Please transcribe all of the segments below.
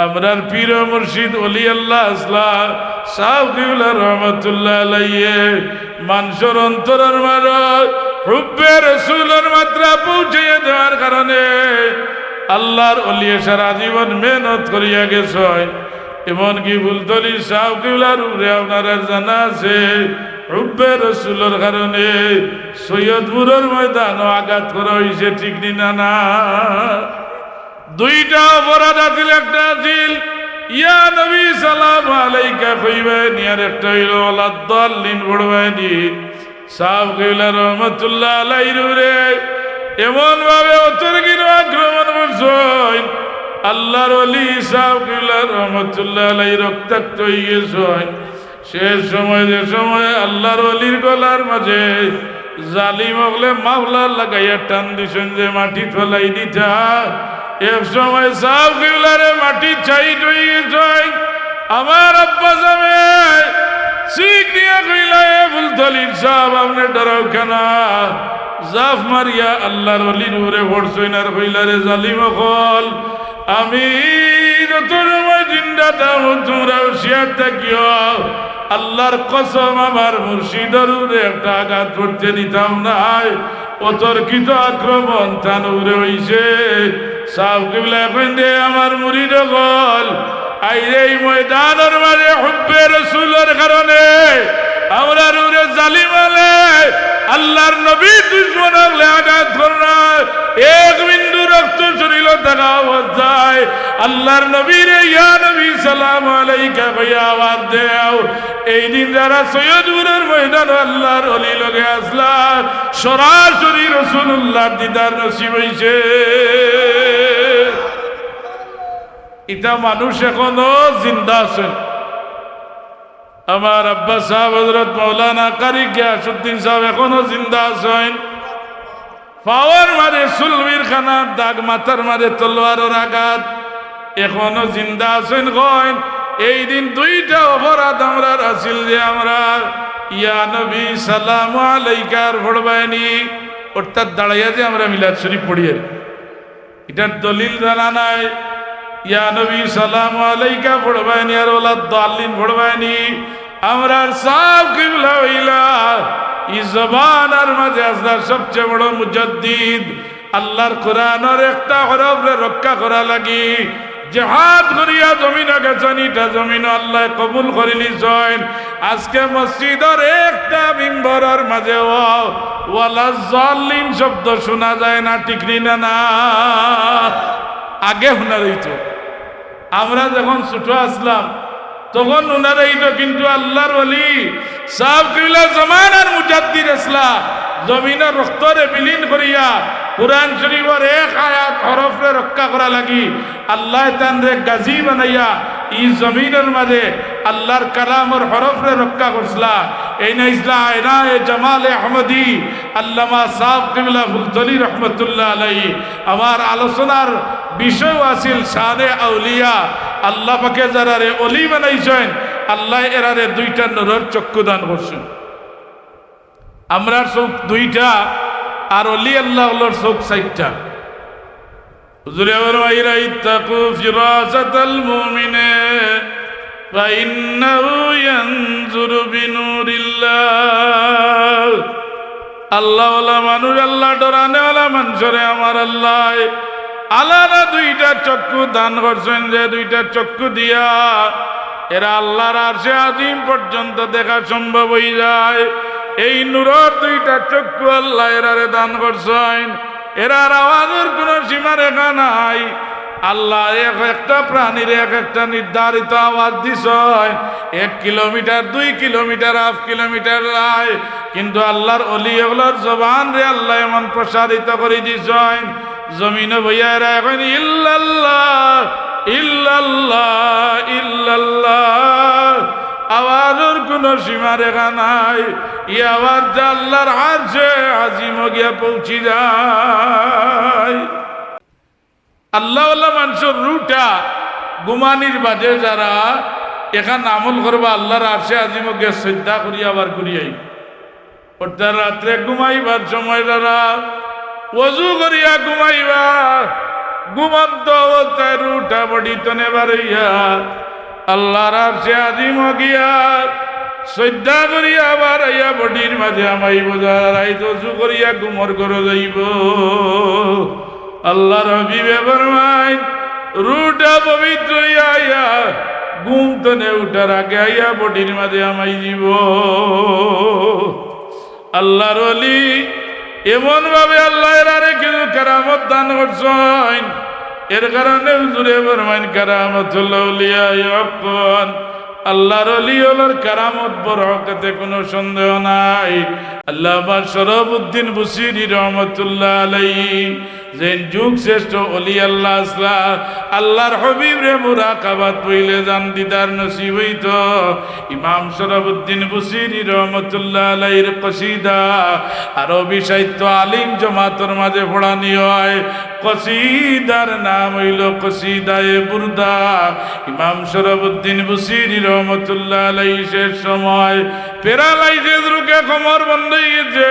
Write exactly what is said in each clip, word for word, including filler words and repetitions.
আমরার পীর ও মুর্শিদ অলি আল্লাহ আছলা ছাব কিবলা রহমতুল্লাহ আলাইহি মানষর অন্তরর মাঝে হুব্বে রসুলর মাত্রা পৌঁছাইয়া দেওয়ার কারণে আল্লাহর অলিয়ে সারা জীবন মেহনত করিয়া গেছইন। এমনকি ফুলতলি ছাব কিবলার উপরে আপনারার জানা আছে, হুব্বে রসুলর কারণে সৈয়দপুরর ময়দানো আঘাত করা অইছে, ঠিক নি না? না, দুইটা অপরাধ আছিল। একটা আছিল ইয়া নবী সালাম আলাইকা কইবায়নি, আর একটা অইলো ওয়ালাদ্দাল্লিন পড়বায়নি। ছাব কিবলা রহমতুল্লাহ আলাইহির উপরে এমন ভাবে অতর্কিত আক্রমণ করছইন, আল্লাহর অলি ছাব কিবলা রহমতুল্লাহ আলাইহি রক্তাক্ত অইগেছইন। শেষ সময়, যে সময় আল্লাহর অলির গলার মাঝে জালিম অকলে মাফলার লাগাইয়া টান দিছইন যে মাটিত ফালাই দিতা, এক সময় ছাব কিবলারে মাটিত চাইট অইগেছইন। আমার আব্বা জানে চিক দিয়া কইলা, "এ ফুলতলির ছাব, আপনে ডরাউক্কা না।" জাফ মারিয়া আল্লাহর অলির উপরে পড়ছইন আর কইলা, "রে জালিম অকল, আমি যত সময় জিন্দা থাকমু, তুমরা হুঁশিয়ার থাকিও, আল্লাহর কসম, আমার মুর্শিদর উপরে একটা আঘাত পড়তে দিতাম নায়।" অতর্কিত আক্রমণ তান উপরে অইছে। ছাব কিবলায় কইন দে, "আমার মুরিদ অকল, আইজ এই ময়দানর মাঝে হুব্বে রসুলর কারণে আমরার উপরে জালিম অকলে, আল্লাহর নবীর দুশমন অকলে আঘাত কররা, এক বিন্দু রক্ত শরীলো থাকা অবস্থায় আল্লাহর নবীরে ইয়া নবী সালাম আলাইকা কইয়া আওয়াজ দেও।" এই দিন যারা সৈয়দপুরর ময়দানো আল্লাহর অলি লগে আছলা, সরাসরি রসুলুল্লাহর দিদার নসিব অইছে। ইতা মানুষ এখনো জিন্দা আছইন। আমার আব্বা ছাব হযরত মাওলানা কারি গিয়াসউদ্দিন ছাব এখনো জিন্দা আছইন। পাওর মাঝে সুলবির খানার দাগ, মাথার মাঝে তলোয়ারর আঘাত, এখনো জিন্দা আছইন। কইন, এই দিন দুইটা অপরাধ আমরার আছিল যে আমরা ইয়া নবী সালাম আলাইকার পড়বায়নি, অর্থাৎ দাঁড়াইয়া যে আমরা মিলাদ শরীফ পড়ি আর ইটার দলিল জানা নাই। ইয়া নবী সালাম আলাইকা পড়বায়নি আর ওয়ালাদ্দাল্লিন পড়বায়নি। আমরার ছাব কিবলা অইলা ই জমানার মাঝে আছলা সবচেয়ে বড় মুজাদ্দিদ। আল্লাহর কোরআনর একটা হরফরে রক্ষা করা লাগি জেহাদ করিয়া জমিনো গেছইন, ইটা জমিনো আল্লায় কবুল করিলিছইন। আজকে মসজিদর একটা মিম্বরর মাঝেও ওয়ালাদ্দাল্লিন শব্দ হুনা যায় না, ঠিক নি না? না, আগে হুনা যাইতো। আমরা যখন ছোট আছলাম, তখন হুনা যাইতো, কিন্তু আল্লাহর ওলি ছাব কিবলা জমানার মুজাদ্দিদ আছলা, জমিনো রক্তরে বিলীন করিয়া কোরআন শরীফর এক আয়াত হরফরে রক্ষা করা লাগি আল্লায় তানরে গাজী বানাইয়া ই জমিনর মাঝে আল্লাহর কালামর হরফরে রক্ষা করছলা। এইন আছলা আয়নায়ে জামালে আহমদী আল্লামা ছাব কিবলা ফুলতলি রহমতুল্লাহ আলাইহি। আমার আলোচনার বিষয় আছিল শানে আউলিয়া। আল্লাহ পাকে যারারে অলি বানাইছইন, আল্লায় এরারে দুইটা নূরর চক্ষু দান করছইন। আমরার চউখ দুইটা, আর অলি আল্লাহ অকলর চউখ চাইরটা। হুজুরে ফরমাইরা, "ইত্তাকু ফিরাসাতাল মুমিনে ফাইন্নাহু ইয়ানজুরু বিনুরিল্লাহ।" আল্লাহওয়ালা মানুষ, আল্লাহ ডরানেওয়ালা মানষরে আমার আল্লায় আলাদা দুইটা চক্ষু দান করছইন, যে দুইটা চক্ষু দিয়া এরা আল্লাহর আরশে আজিম পর্যন্ত দেখা সম্ভব অইযায়। এই নূরর দুইটা চক্ষু আল্লায় এরারে দান করছইন। এরার আওয়াজর কুনু সীমারেখা নাই। আল্লায় এক একটা প্রাণীরে এক একটা নির্ধারিত আওয়াজ দিছইন, এক কিলোমিটার, দুই কিলোমিটার, হাফ কিলোমিটার নাই। কিন্তু আল্লাহর অলি অকলর জবানরে আল্লায় এমন প্রসারিত করি দিছইন, জমিনো বইয়া এরা কইন, "ইল্লাল্লাহ, ইল্লাল্লাহ, ইল্লাল্লাহ।" আওয়াজর কুনু সীমারেখা নাই। ই আওয়াজ যে আল্লাহর আরশে আজিমো গিয়া পৌঁছি যায়। আল্লাহওয়ালা মানষর রুহটা ঘুমানির বাদে যারা এখান আমল করবা, আল্লাহর আরশে আজিমো গিয়া সইজদা করিয়া আবার ঘুরি আইবা। অর্থাৎ রাত্রে ঘুমাইবার সময় যারা অজু করিয়া ঘুমাইবা, ঘুমন্ত অবস্থায় রুহটা বডি তনে বারইয়া আল্লাহর আরশে আজিমো গিয়া সইজদা করিয়া আবার আইয়া বডির মাঝে হামাইবো, যারা রাইত অজু করিয়া ঘুমর ঘরো যাইবো। আল্লাহর হাবিবে ফরমাইন, রুহটা পবিত্র অইয়া আইয়া ঘুম তনে উঠার আগে আইয়া বডির মাঝে হামাই যিবো। আল্লাহর ওলি এমন ভাবে আল্লাহ এরারে কিছু কেরামত দান করছইন, এর কারণে হুজুরে ফরমাইন, "কারামাতুল আউলিয়া হাক্কুন।" আল্লাহর ওলি অকলর কেরামত বড় হক, এতে কোনো সন্দেহ নাই। আল্লামা শরফুদ্দিন বুসিরি রহমতুল্লাহ আলাইহি, যেইন যুগ শ্রেষ্ঠ ওলি আল্লাহ আছলা, আল্লাহর হাবিবরে মুরাকাবাত বইলে জান দিদার নসিব অইতো। ইমাম শরফুদ্দিন বুসিরি রহমতুল্লাহ আলাইহির কসিদা আরবি সাহিত্য আলিম জমাতর মাঝে পড়ানি অয়। কসিদার নাম অইলো কসিদায়ে বুরদা। ইমাম শরফুদ্দিন বুসিরি রহমতুল্লাহ আলাইহি শেষ সময় প্যারালাইসিস রোগে কমর বন্ধ অইগেছে,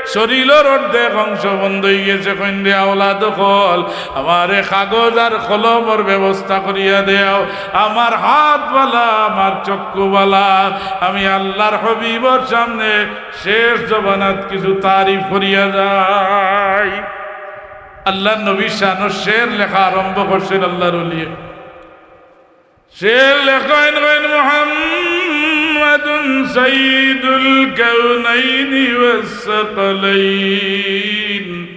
শরীলর অর্ধেক অংশ বন্ধ অইগেছে। কইন রে আওলাদ অকল, আমারে কাগজ আর কলমর ব্যবস্থা করিয়া দেও, আমার হাত বালা, আমার চক্ষু বালা, আমি আল্লাহর হাবিবর সামনে শেষ জমানাত কিছু তারিফ করিয়া যাই। আল্লাহর নবীর শানো শের লেখা আরম্ভ করছইন আল্লাহর ওলিয়ে। শের লেখইন, কইন, "মুহাম্মাদুন সাইয়্যিদুল কাউনাইনি ওয়াস সাকালাইন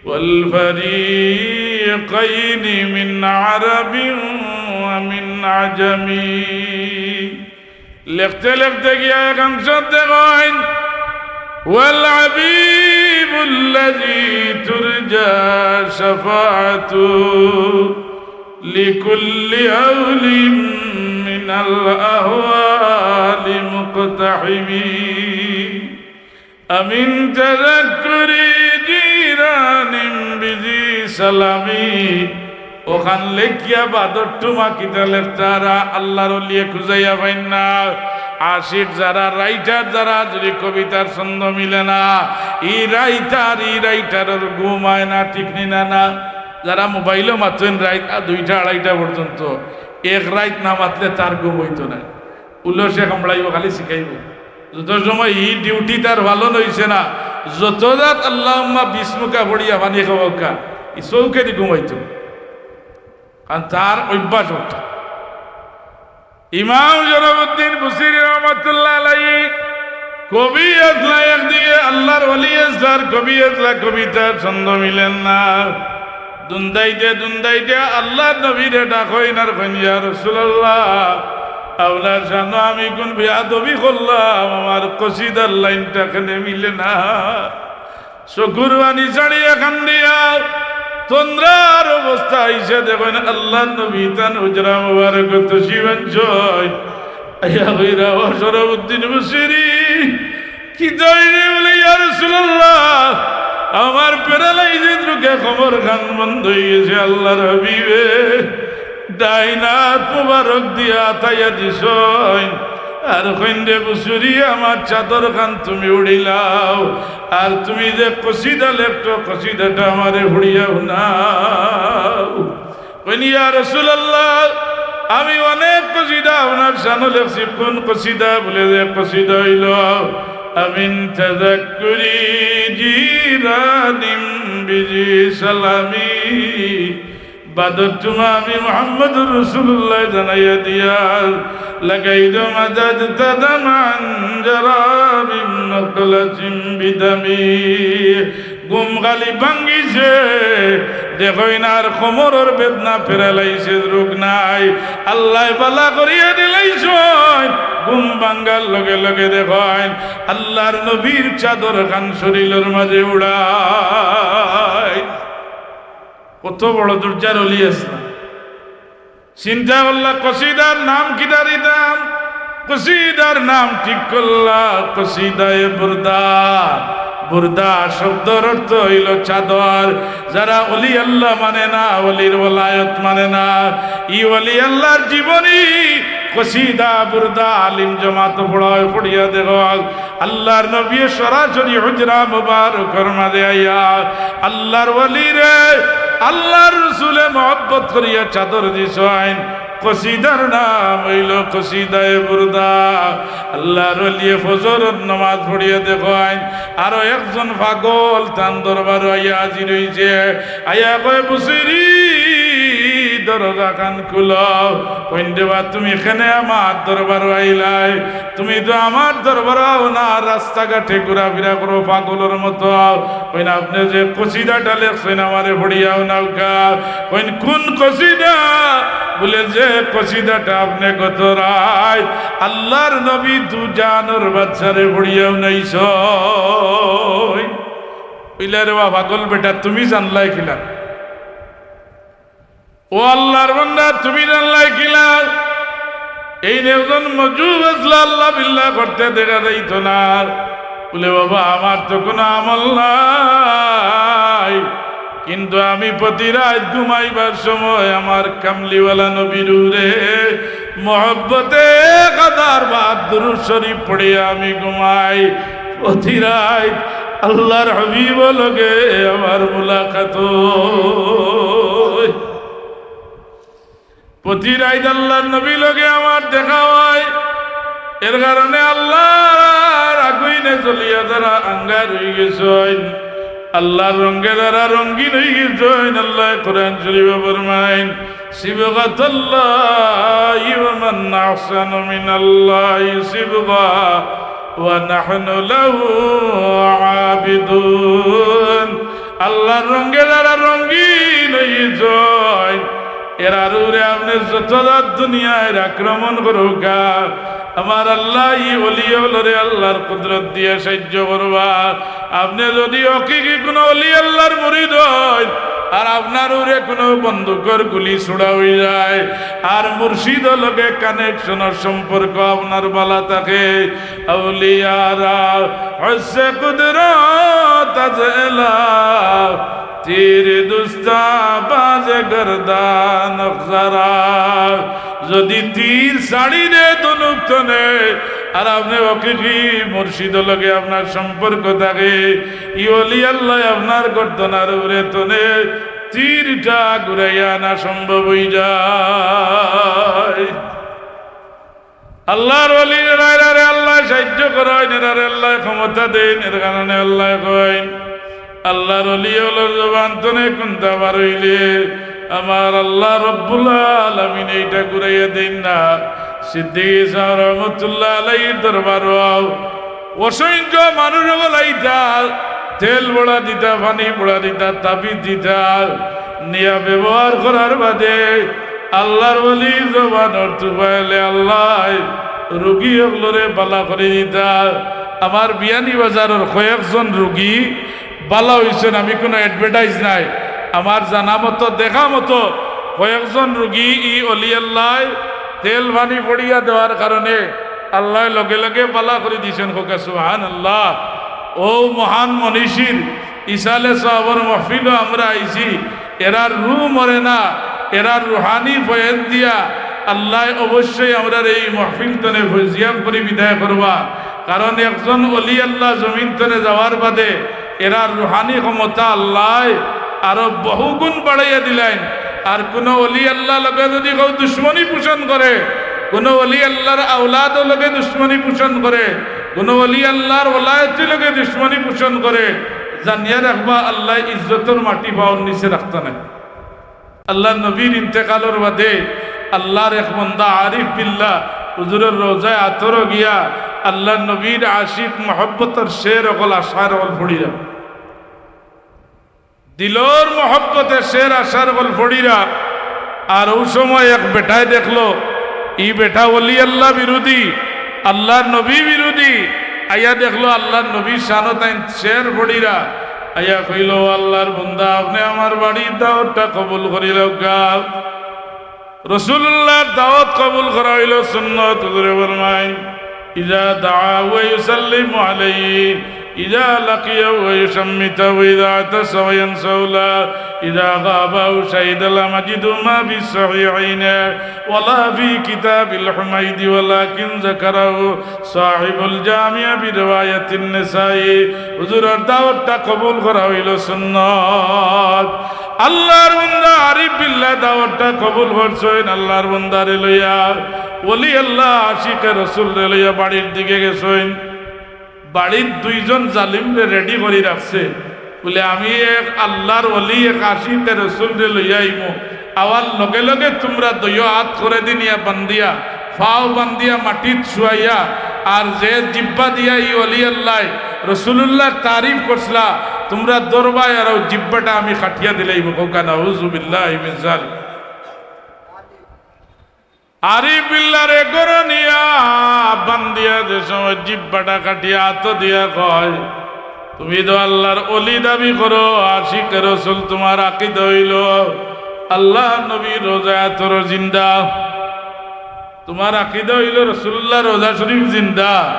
ওয়াল ফারিকাইনি মিন আরাবিন ওয়া মিন আজামি।" লেখতে লেখতে গিয়া এক অংশ দেখইন, "ওয়াল হাবিবুল্লাযী তুরজা শাফাআতু লিকুল্লি হাউলিন মিনাল আহওয়ালি মুকতাহিমি।" আমিন তাযাক্কুরি জিরানিম বিজি সালামি। অখান লেখিয়া বাদর টুমা কিতা লেখতারা, আল্লাহর ওলিয়ে খুজাইয়া পাইন না। আশিক যারা, রাইটার যারা, যদি কবিতার ছন্দ মিলে না, ই রাইটার, ই রাইটারর ঘুম আয় না, ঠিক নি না? না, যারা মোবাইলো মাতইন রাইত আ, দুইটা আড়াইটা পর্যন্ত, এক রাইত না মাতলে তার ঘুম অইতো নায়। উলসে কামড়াইবো, খালি শিখাইবো। যত সময় ই ডিউটি তার পালন অইছে না, যত জাত আল্লাহুম্মা বিসমুকা পড়িয়া পানি খাওয়াউক্কা, ই চউখেদি ঘুমাইতো। কারণ তার অভ্যাস অটা। ইমাম শরফুদ্দিন বুসিরি রহমতুল্লাহ আলাইহি কবি আছলা, একদিকে আল্লাহর ওলি আছলা, আর কবি আছলা, কবিতার ছন্দ মিলের না। দুন্দাইতে দুন্দাইতে আল্লাহর নবীরে ডাকইন আর কইন, "ইয়া রাসূলুল্লাহ, আপনার শানো আমি কুন বেয়াদবি করলাম, আমার কসিদার লাইনটা কেনে মিলে না?" চকুর পানি ছাড়িয়া কান্দিয়া তন্দ্রার অবস্থা আইছে, দেখইন আল্লাহর নবী তান হুজরা মুবারকো তশরিফ আনছইন। আইয়া কইরা, "ও শরফুদ্দিন বুসিরি, কিতা অইছে?" বলে, "ইয়া রাসূলুল্লাহ, আমার প্যারালাইসিস রোগে কমর খান বন্ধ অইগেছে, আল্লাহর হাবিবে ডাইন আত মুবারক দিয়া আতাইয়া দিছইন, আর কইন রে বুসিরি, আমার চাদর খান তুমি উড়িলাও, আর তুমি যে কসিদা লেখছো, কসিদাটা আমারে পড়িয়া হুনাও।" কইন, "ইয়া রাসূলুল্লাহ, আমি অনেক কসিদা আপনার শানো লেখছি।" কোন কসিদা? বলে যে কসিদা অইলো, "আমিন তাযাক্কুরি জিরানিম বিজি সালামি।" বাদর টুমা আমি মুহাম্মদুর রাসূলুল্লাহ জানাইয়া দিয়ার, লাগাইদু মাদাদ তাদামান জারাবিম নাকলাতিম বিদামি। ঘুম খালি ভাঙ্গিছে, দেখইন আর কমরর বেদনা, প্যারালাইসিস রোগ নাই। আল্লায় বালা করিয়া দিলাইছইন। ঘুম ভাঙ্গার লগে লগে দেখইন আল্লাহর নবীর চাদর খান শরীলর মাঝে উড়ায়। কত বড় দরজার ওলি আছলা। চিন্তা করলা, কসিদার নাম কিতা দিতাম? কসিদার নাম ঠিক করলা কসিদায়ে বুরদা। বুরদা শব্দর অর্থ অইলো চাদর। যারা ওলি আল্লাহ মানে না, ওলির ওলায়ত মানে না, ই ওলি আল্লাহর জীবনী কসিদা বুরদা আলিম জমাতো পড়া অয়, পড়িয়া দেখো। আল্লাহর নবী সরাসরি হুজরা মুবারকর মাঝে আইয়া আল্লাহর ওলিরে আল্লাহর রসুলে মহব্বত করিয়া চাদর দিছইন, কসিদার নাম অইলো কসিদায়ে বুরদা। আল্লাহর ওলিয়ে ফজরর নামাজ পড়িয়া দেখইন, আরো একজন পাগল তান দরবারো আইয়া হাজির অইছে। আইয়া কয়, "বুসিরি, দরজাখান খুলো।" কইন, "রে বা, তুমি কেনে আমার দরবারো আইলায়? তুমি তো আমার দরবারো আও না, রাস্তাঘাটে ঘুরাফিরা করো পাগলর মতো।" কইন, "আপনে যে কসিদাটা লেখছইন, আমারে পড়িয়া হুনাউক্কা।" কইন, "কুন কসিদা?" বুলে, "যে কসিদাটা আপনে গত রাইত আল্লাহর নবী দুজানর বাচ্চারে পড়িয়া হুনাইছইন।" কইলা, "রে বা পাগল বেটা, তুমি জানলায় কিলা?" ও আল্লাহর বান্দা, তুমি জানলায় কিলা? এইন একজন মজুব আছলা, আল্লাহ বিল্লাহ করতে দেখা যাইতো না। বুলে, "বাবা, আমার তো কুনু আমল নাই, কিন্তু আমি প্রতি রাইত ঘুমাইবার সময় আমার কামলিওয়ালা নবীর উপরে মহব্বতে এক হাজার বার দুরূদ শরীফ পড়িয়া আমি ঘুমাই। প্রতি রাইত আল্লাহর হাবিবর লগে আমার মুলাকাত অয়।" প্রতি রাইত আল্লাহর নবীর লগে আমার দেখা অয়। এর কারণে আল্লাহর আগুইনে জ্বলিয়া যারা আঙ্গার অইগেছইন, আল্লাহর রঙ্গে যারা রঙ্গিন অইগেছইন, আল্লায় কোরআন শরীফো ফরমাইন, "সিবগাতাল্লাহি ওয়া মান আহসানু মিনাল্লাহি সিবগা ওয়া নাহনু লাহু আবিদুন।" আল্লাহর রঙ্গে যারা রঙ্গিন অইছইন, এরার উপরে আপনে যত জাত দুনিয়ার আক্রমণ করউক্কা, আমার আল্লায় ই অলি অকলরে আল্লাহর কুদরত দিয়া সাইয্য করবা। আপনে যুদি হকিকি কুনু অলি আল্লাহর মুরিদ অইন, আর আপনার উপরে কুনু বন্দুকর গুলি ছুড়া অইযায়, আর মুর্শিদর লগে কানেকশনর সম্পর্ক আপনার ভালা থাকে, আউলিয়ারা হস্তে কুদরত আজ এলা, তীর দুস্তা বাজে গর্দান অখজারা। যুদি তীর ছাড়ি দে ধনুক তনে, আর আপনে হকিকি মুর্শিদর লগে আপনার সম্পর্ক থাকে, ই অলি আল্লায় আপনার গর্দনার উপরে তনে তীরটা ঘুরাইয়া আনা সম্ভব অইযায়। আল্লাহর ওলি এরারে আল্লায় সাইয্য করইন, এরারে আল্লায় ক্ষমতা দেইন, এর কারণে আল্লায় কইন, আল্লাহর ওলি অকলর জবান তনে কুন্তা বার অইলে আমার আল্লাহ রব্বুল আলামিন ইটা ঘুরাইয়া দেইন না। সিদ্দিকী সাব রহমতুল্লাহ আলাইহির দরবারো অসংখ্য মানুষ অকল আইতা, তেল পড়া দিতা, পানি পড়া দিতা, তাবিজ দিতা, নিয়া ব্যবহার করার বাদে আল্লাহর ওলির জবানর তুফাইলে আল্লায় রুগী অকলরে ভালা করি দিতা। আমার বিয়ানীবাজারর কয়েকজন রুগী ভালা অইছইন, আমি কুনু advertise নায়, আমার জানা মতো, দেখা মতো কয়েকজন রুগী ই অলি আল্লায় তেল পানি পড়িয়া দেওয়ার কারণে আল্লায় লগে লগে ভালা করি দিছইন। কউক্কা সুবহানাল্লাহ। অউ মহান মনীষীর ইসালে সওয়াবর মাহফিলো আমরা আইছি, এরার রুহ মরে না, এরার রুহানি ফয়েজ দিয়া আল্লায় অবশ্যই আমরারে ই মাহফিল তনে ফৈজিয়াব করি বিদায় করবা। কারণ একজন ওলি আল্লাহ জমিন তনে যাওয়ার বাদে এরার রুহানি ক্ষমতা আল্লায় আরো বহুগুণ বাড়াইয়া দিলাইন। আর কুনু ওলি আল্লাহর লগে যুদি কেউ দুশমনি পোষণ করে, কুনু ওলি আল্লাহর আওলাদর লগে দুশমনি পোষণ করে, কুনু ওলি আল্লাহর ওলায়তির লগে দুশমনি পোষণ করে, জানিয়া রাখবা আল্লায় ইজ্জতর মাটি পাওর নিচে রাখতা নায়। আল্লাহর নবীর ইন্তেকালর বাদে আল্লাহর এক বন্দা আরিফ বিল্লাহ হুজুরর রওজায়ে আতহারো গিয়া আল্লাহর নবীর আশিক মহব্বতর শের অকল আশার অকল পড়িরা, দিলর মহব্বতে শের আশার অকল পড়িরা। আর অউ সময় এক বেটায় দেখলো, ই বেটা ওলি আল্লাহ বিরোধী, আল্লাহর নবী বিরোধী, আইয়া দেখলো আল্লাহর নবীর শানো তাইন শের পড়িরা, আইয়া কইলো, "ও আল্লাহর বন্দা, আপনে আমার বাড়ির দাওয়াতটা কবুল করি লউক্কা।" রাসূলুল্লাহর দাওয়াত কবুল করা অইলো সুন্নত। হুজুরে ফরমাইন, "ইজা দাআ ওয়া ইউসাল্লিমু আলাইহি, ইজা লাকিয়াহু ওয়া ইউশাম্মিতাহু, ইজা আতাসা ওয়া ইয়ানসাহুল্লাহ, ইজা গাবা আও শাহিদা লাম আজিদু মা ফিস সাহিহাইনি ওয়ালা ফি কিতাবিল হুমাইদি ওয়ালাকিন যাকারাহু সাহিবুল জামিয়া বিরিওয়ায়াতিন নিসাই।" হুজুরর দাওয়াতটা কবুল করা অইলো সুন্নত। আল্লাহর বান্দা আরিফ বিল্লায় দাওয়াতটা কবুল করছইন, আল্লাহর বান্দারে লইয়া, ওলি আল্লাহ আশিকে রসুলরে লইয়া বাড়ির দিকে গেছইন। বাড়ির দুইজন জালিমরে রেডি করি রাখছে, বলে, "আমি এক আল্লাহর ওলি, এক আশিকে রসুলরে লইয়া আইমু, আওয়ার লগে লগে তুমরা দুইও আত করেদি নিয়া বান্দিয়া, ফাও বান্দিয়া মাটিত শুয়াইয়া, আর যে জিব্বা দিয়া ই ওলি আল্লাহ রসুলুল্লাহর তারিফ করছলা, তুমরা ধরবায় আর অউ জিব্বাটা আমি কাটিয়া দিলাইমু।" কউক্কা নাউজুবিল্লাহি মিন জালিক। আরিফ বিল্লারে ঘরো নিয়া বান্দিয়া যে সময় জিব্বাটা কাটিয়া আতো দিয়া কয়, "তুমি তো আল্লাহর ওলি দাবি করো, আশিকে রসুল, তুমার আকিদা অইলো আল্লাহর নবীর রওজা আতর জিন্দা।" তুমার আকিদা অইলো রসুলুল্লাহর রওজা শরীফ জিন্দা,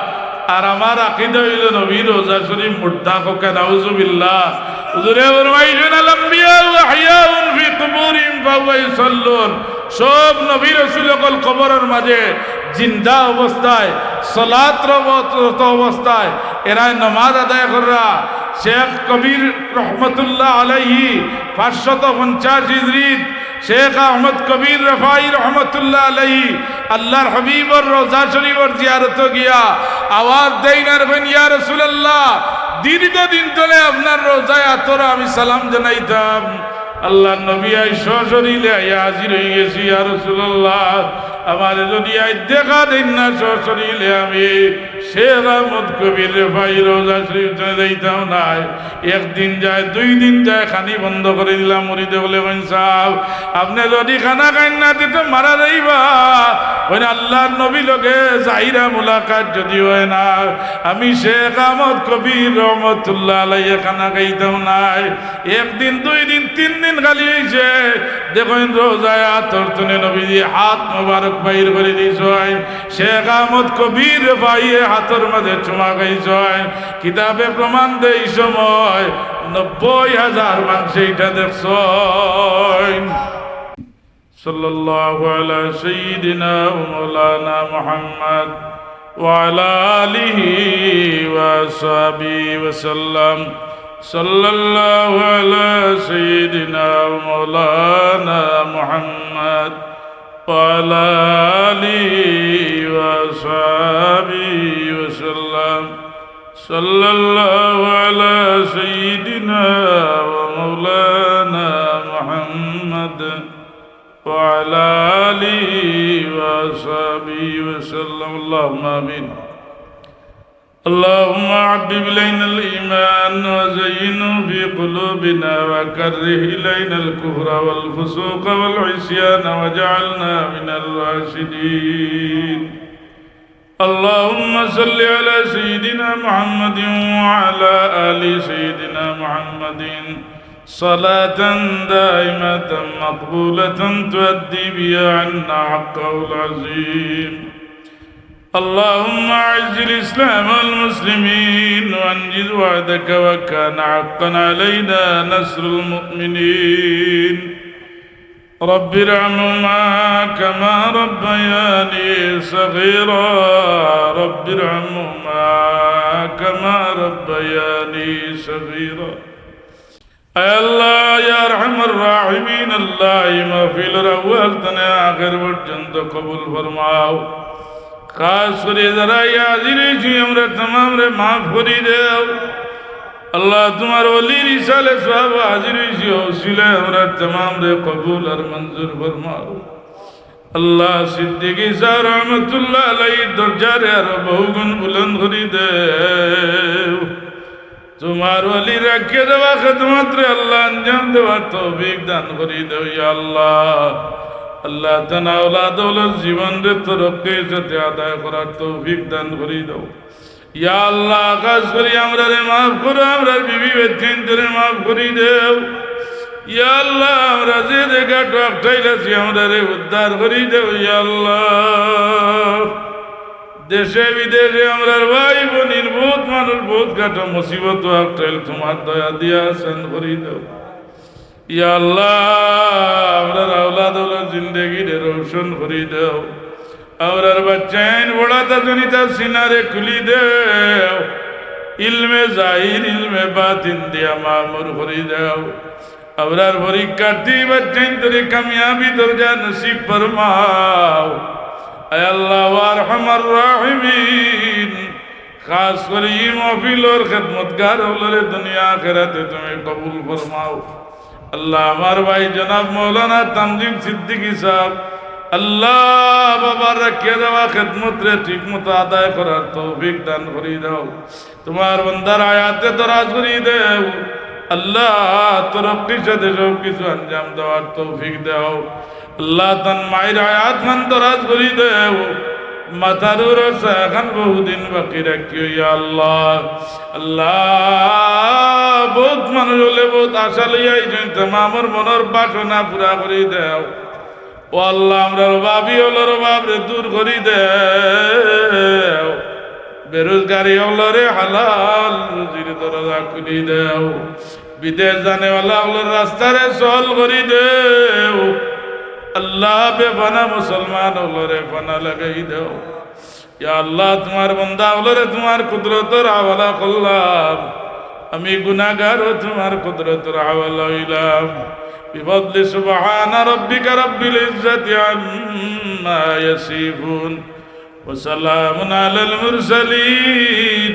আর আমার আকিদা অইলো নবীর রওজা শরীফ মুর্দা। কউক্কা নাউজুবিল্লাহ। হুজুরে ফরমাইছইন, "আল আম্বিয়াউ আহইয়াউন ফি কুবুরিহিম ফাহুয়া ইউসাল্লুন।" সব নবী রসুল অকল কবরর মাঝে জিন্দা অবস্থায়, সালাত রত অবস্থায় এরায় নমাজ আদায় কররা। শেখ কবির রহমতুল্লাহ আলাইহি পাঁচশত পঞ্চাশ হিজরিত শেখ আহমদ কবির রেফাই রহমতুল্লাহ আলাইহি আল্লাহর হাবিবর রওজা শরীফর জিয়ারতো গিয়া আওয়াজ দেইন আর কইন, "ইয়া রাসূলুল্লাহ, দীর্ঘদিন ধরে আপনার রওজায় আতর আমি সালাম জানাইতাম। আল্লাহর নবী আইজ সশরীরে আইয়া হাজির অইগেছি, ইয়া রাসূলুল্লাহ, আমারে যদি আইজ দেখা দেইন না সশরীরে, আমি শেখ আহমদ কবির রেফাই রওজা শরীফ তো যাইতাম নায়।" একদিন যায়, দুই দিন যায়, খানি বন্ধ করি দিলাম। মুরিদে বলে, "কইন সাব, আপনে যদি খানা খাইন না, তে তো মারা যাইবা।" কইন, "আল্লাহর নবী লগে যাইরা মুলাকাত যদি অয় না, আমি শেখ আহমদ কবির রহমতুল্লাহ আলাইহি খানা খাইতাম নায়।" একদিন, দুই দিন, তিন দিন খালি অইছে, দেখইন রওজায় আতর তনে নবীজি হাত মোবারক বাইর করি দিছইন। শেখ আহমদ কবির রেফাইয়ে হাতর মাঝে চুমা খাইছইন। কিতাবে প্রমাণ দেয়, ই সময় নব্বই হাজার মানষে ইটা দেখছইন। সাল্লাল্লাহু আলা সাইয়্যিদিনা ওয়া মাওলানা মুহাম্মদ ওয়া আলা আলিহি ওয়া সাহবিহি ওয়া সাল্লাম। সাল্লাল্লাহু আলা সাইয়্যিদিনা ওয়া মাওলানা মুহাম্মদ وعلى آله وصحبه وسلم. صلى الله على سيدنا ومولانا محمد وعلى آله وصحبه وسلم. اللهم آمين. اللهم حبب إلينا الإيمان وزينه في قلوبنا وكره إلينا الكفر والفسوق والعصيان واجعلنا من الراشدين. اللهم صل على سيدنا محمد وعلى آل سيدنا محمد صلاة دائمة مقبولة تؤدي بها عنا حقه العظيم. اللهم أعز الإسلام والمسلمين وأنجز وعدك وكان حقا علينا نصر المؤمنين. رب ارحمهما كما ربياني صغيرا. رب ارحمهما كما ربياني صغيرا. আয় আল্লাহ, ইয়া আরহামার রাহিমিন, আল্লাহ, এই মাহফিলর আউয়াল তনে আখের পর্যন্ত কবুল ফরমাও। খাস করি যারা ইয়া হাজির অইছি, আমরা তামামরে মাফ করি দেও। আল্লাহ, তুমার ওলির ইসালে সওয়াব হাজির অইছি, উসিলে আমরা তামামরে কবুল আর মঞ্জুর ফরমাও। আল্লাহ, সিদ্দিকী সাব রহমতুল্লাহ আলাইহির দরজারে আরো বহুগুণ বুলন্দ করি দেও। তুমার ওলি রাখিয়া দেওয়া খেদমতরে আল্লাহ আঞ্জাম দেওয়ার তৌফিক দান করি দেও, ইয়া আল্লাহ। আল্লাহ, তান আওলাদ আওলাদ জীবনরে তরক্কির সাথে আদায় করার তৌফিক দান করি দেও। ইয়া আল্লাহ, খাস করি আমরারে মাফ করো, আমরার বিবি বেটিন্তরে মাফ করি দেও। ইয়া আল্লাহ, আমরা যে জাগাত আটকাইল আছি, আমরারে উদ্ধার করি দেও, ইয়া আল্লাহ। দেশে বিদেশে আমরার ভাই বইন, বহুত মানুষ, বহুত কাটা মুসিবত আটকাইল, তুমার দয়া দিয়া আসান করি দেও। ইয়া আল্লাহ, আমরার আওলাদ আওলাদ জিন্দেগিরে রোশন করি দেও। আমরার বাচ্চাইন বড়া তা জনিতা সিনারে খুলি দেও। ইলমে জাহির, ইলমে বাতিন দিয়া মামুর করি দেও। আমরার পরীক্ষার্থী বাচ্চাইন্তরে কামিয়াবি দরজা নসিব ফরমাও। আয় আল্লাহ, ওয়া আরহামার রাহিমিন, খাস করি ই মাহফিলর খেদমতগার অকলরে দুনিয়া আখেরাতে তুমি কবুল ফরমাও। আল্লাহ, আমার ভাই জনাব মাওলানা তানজিম সিদ্দিকী সাহেব, আল্লাহ, বাবার রাখিয়া যাওয়া খেদমতরে ঠিকমতো আদায় করার তৌফিক দান করি দাও। তুমার বন্দার হায়াতে দরাজ করি দেও। আল্লাহ, তরক্কির সাথে সব কিছু আঞ্জাম দেওয়ার তৌফিক দেও। আল্লাহ, তান মাইর হায়াত খান দরাজ করি দেও। মাথার উপর ছায়া খান বহুদিন বাকি রাখিও, ইয়া আল্লাহ। আল্লাহ, বউত মানুষ অকলে বউত আশা লইয়া আইছইন, তামামর মনর বাসনা পুরা করি দেও। ও আল্লাহ, আমরার অভাবী অকলর অভাবরে দূর করি দেও। বেরোজগারি অকলরে হালাল রুজির দরজা খুলি দেও। বিদেশ যানেওয়ালা অকলর রাস্তারে সহল করি দেও। আল্লাহ, বেপানা মুসলমান অকলরে পানা লাগাই দেও। ইয়া আল্লাহ, তুমার বন্দা অকলরে তুমার কুদরতর হাওয়ালা করলাম। আমি গুনাগার ও তুমার কুদরতর হাওয়ালা অইলাম। بفضل سبحان ربك رب العزة عما يصفون وسلام على المرسلين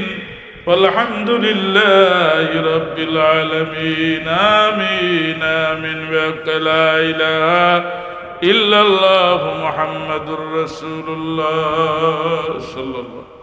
والحمد لله رب العالمين. آمين، آمين. بحق لا إله إلا الله محمد رسول الله صلى الله